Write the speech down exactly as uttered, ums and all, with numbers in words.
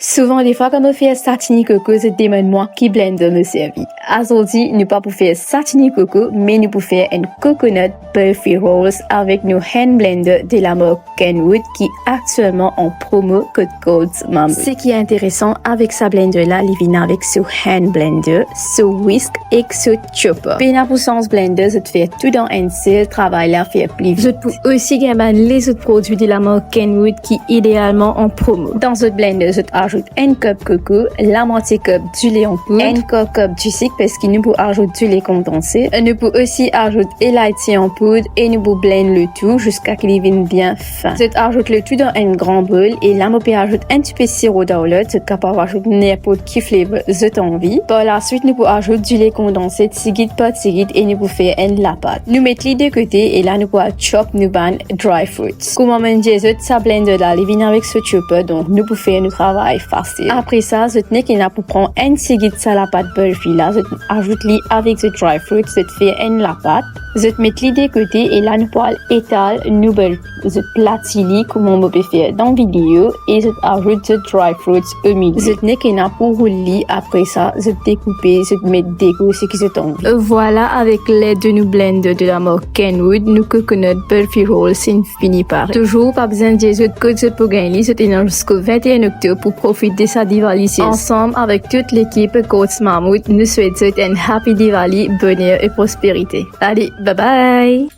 Souvan defwa kan mo fer satini koko, zot demann mwa ki blender mo servi. Azordi nou pa pou fer satini koko, me nou pou fer enn coconut burfi rolls avek nou hand blender de la mark Kenwood ki aktielman an promo kot Courts Mamouth. Seki interesan avek sa blender la, li vinn avek so hand blender, so whisk ek so chopper. Pena pou sanz blender, zot fer tou dan enn sel, travay la fer pli vit. Zot pou osi gagn bann lezot prodwi de la mark Kenwood ki idealman an promo. Dan zot blender zot azout enn kop koko, lamwatie kop dile an poud, enn kar kop disik, parski nou pou azout dile kondanse. Nou pou osi azout elaitsi an poud e nou pou blend letou ziska ki li vinn bien fin. Zot azout letou dan enn gran bol e la mo pe azout enn tipe siro dawlot, zot kapav azout ninport ki flavor zot anvi. Par laswit nou pou azout dile kondanse tigit par tigit e nou pou fer enn lapat. Nou met li de kote e la nou pou al chop nou bann dry fruits. Kouma mo'nn dir zot, sa blender la li vinn avek so chopper, donk nou pou fer nou travay fasil. Apre sa zot nek ena pou pran enn tigit sa lapat burfi la, zot azout li avek zot dry fruits, zot fer enn lapat, zot met li de kote e la nou pou al etal nou bol, zot plati li kouma mo pe fer dan video e zot azout zot dry fruits omilie. Zot nek ena pou roul li, apre sa zot dekoupe, zot met dekor seki zot anvi. Vwala, avek led de nou blender de la mark Kenwood, nou coconut burfi rolls inn fini pare. Touzour pa bizin dir zot kot zot pou gagn li, zot ena ziska vinte-e-enn oktob pou profit de sa Diwali sez. Ansam avek tou lekip Courts Mamouth, nou swet zot enn happy Diwali, boner e prosperite. Ale, bye bye!